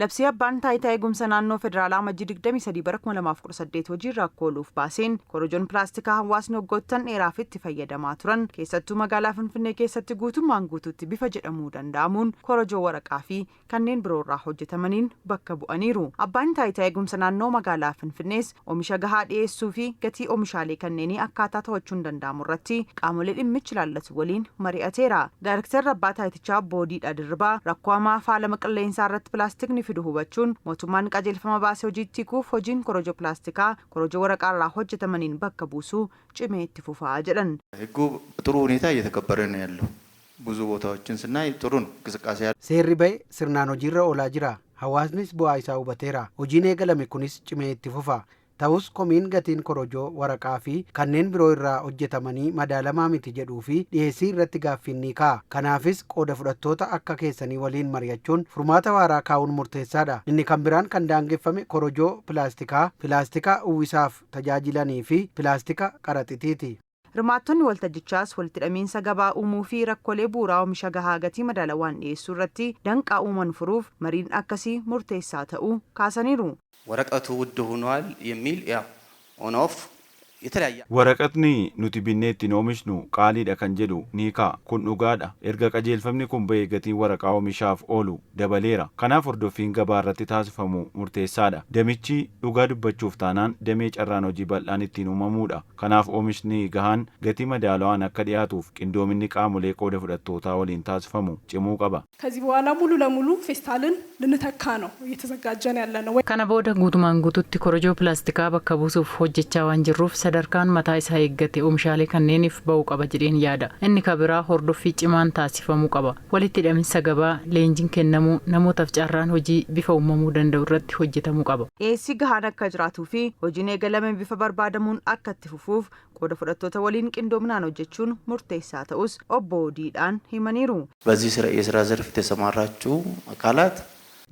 Labsii abbaan taayitaa eegumsa naannoo federaalaa Amajjii 23 bara 2018 hojiirra akka ooluuf baaseen korojoon pilaastikaa hawaasni waggoottan dheeraaf itti fayyadamaa turan keessattuu magaalaa Finfinnee keessatti guutummaan guutuutti bifa jedhamuu danda'amuun korojoo waraqaa fi kanneen biroorraa hojjetamaniin bakka bu'aniiru. Abbaan taayitaa eegumsa naannoo magaalaa Finfinnees oomisha gahaa dhiyeessuu fi gatii oomishaalee kanneenii akkaataa to'achuun danda'amu irratti qaamolee dhimmichi ilaallatu waliin mari'ateera. Daayirektarri abbaa taayitichaa Obbo Diidhaa Dirribaa rakkoo hamaa faalama qilleensaa irratti pilaastikni fidu hubachuun mootummaan qajeelfama baasee hojiitti hiikuuf hojiin korojoo pilaastikaa korojoo waraqaarraa hojjetamaniin bakka buusuu cimee itti fufaa jedhan. ሕጉ በጥሩ ሁኔታ እየተከበረ ነው ያለው። ብዙ ቦታዎችን ስናይ ጥሩ ነው እንቅስቃሴ ያለ Seerri ba'e sirnaan hojiirra oolaa jira. Hawaasnis bu'aa isaa hubateera. Hojiin eegalame kunis cimee itti fufa. Ta'us komiin gatiin korojoo waraqaa fi kanneen biroo irraa hojjetamanii madaalamaa miti jedhuu fi dhiyeessii irratti gaaffiin ni ka'a. Kanaafis qooda fudhattoota akka keessanii waliin mari'achuun furmaata waaraa kaa'uun murteessaadha. Inni kan biraan kan daangeffame korojoo pilaastikaa, pilaastika uwwisaaf tajaajilanii fi pilaastika qaraxitiiti. Hirmaattonni waltajjichaas walitti hidhamiinsa gabaa uumuu fi rakkoolee bu'uuraa oomisha gahaa gatii madaalawaan dhiyeessuu irratti danqaa uuman furuuf mariin akkasii murteessaa ta'uu kaasaniiru. ወረቀቱ ውድ ሆኗል የሚል ያው ኦን ኦፍ የተለያየ Waraqatni nuti binnee ittiin oomishnu qaaliidha kan jedhu ni ka'a. Kun dhugaadha. Erga qajeelfamni kun ba'e gatiin waraqaa oomishaaf oolu dabaleera. Kanaaf hordoffiin gabaa irratti taasifamu murteessaadha. Damichi dhugaa dubbachuuf taanaan damee carraan hojii bal'aan ittiin uumamuudha. Kanaaf oomishni gahaan gatii madaalawaan akka dhiyaatuuf qindoominni qaamolee qooda fudhattootaa waliin taasifamu cimuu qaba. ከዚህ በኋላ ሙሉ ለሙሉ ፌስታልን ልንተካ ነው እየተዘጋጀን ያለ ነው። Kana booda guutumaan guututti korojoo pilaastikaa bakka buusuuf hojjechaa waan jirruuf sadarkaan mataa isaa eeggate oomishaalee kanneeniif ba'uu qaba jedheen yaada. Inni kan biraa hordoffii cimaan taasifamuu qaba. Walitti hidhaminsa gabaa, leenjiin kennamuu, namootaaf carraan hojii bifa uumamuu danda'u irratti hojjetamuu qaba. Dhiyeessii gahaan akka jiraatuu fi hojiin eegalame bifa barbaadamuun akka itti fufuuf qooda fudhattoota waliin qindoominaan hojjechuun murteessaa ta'us obbo Diidhaan himaniiru. በዚህ የስራ ዘርፍ የተሰማራችሁ አካላት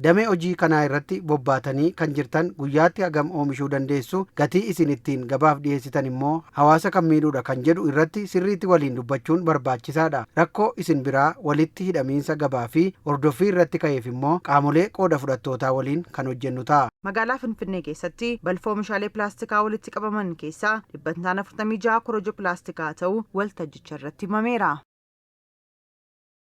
Damee hojii kanaa irratti bobbaatanii kan jirtan guyyaatti hagam oomishuu dandeessu, gatii isin ittiin gabaaf dhiyeessitan immoo hawaasa kan miidhuudha kan jedhu irratti sirriitti waliin dubbachuun barbaachisaadha. Rakkoo isin biraa walitti hidhamiinsa gabaa fi hordoffii irratti ka'eef immoo qaamolee qooda fudhattootaa waliin kan hojjennu ta'a. Magaalaa Finfinnee keessatti balfa oomishaalee pilaastikaa walitti qabaman keessaa 46% korojoo pilaastikaa ta'uu waltajjicha irratti himameera.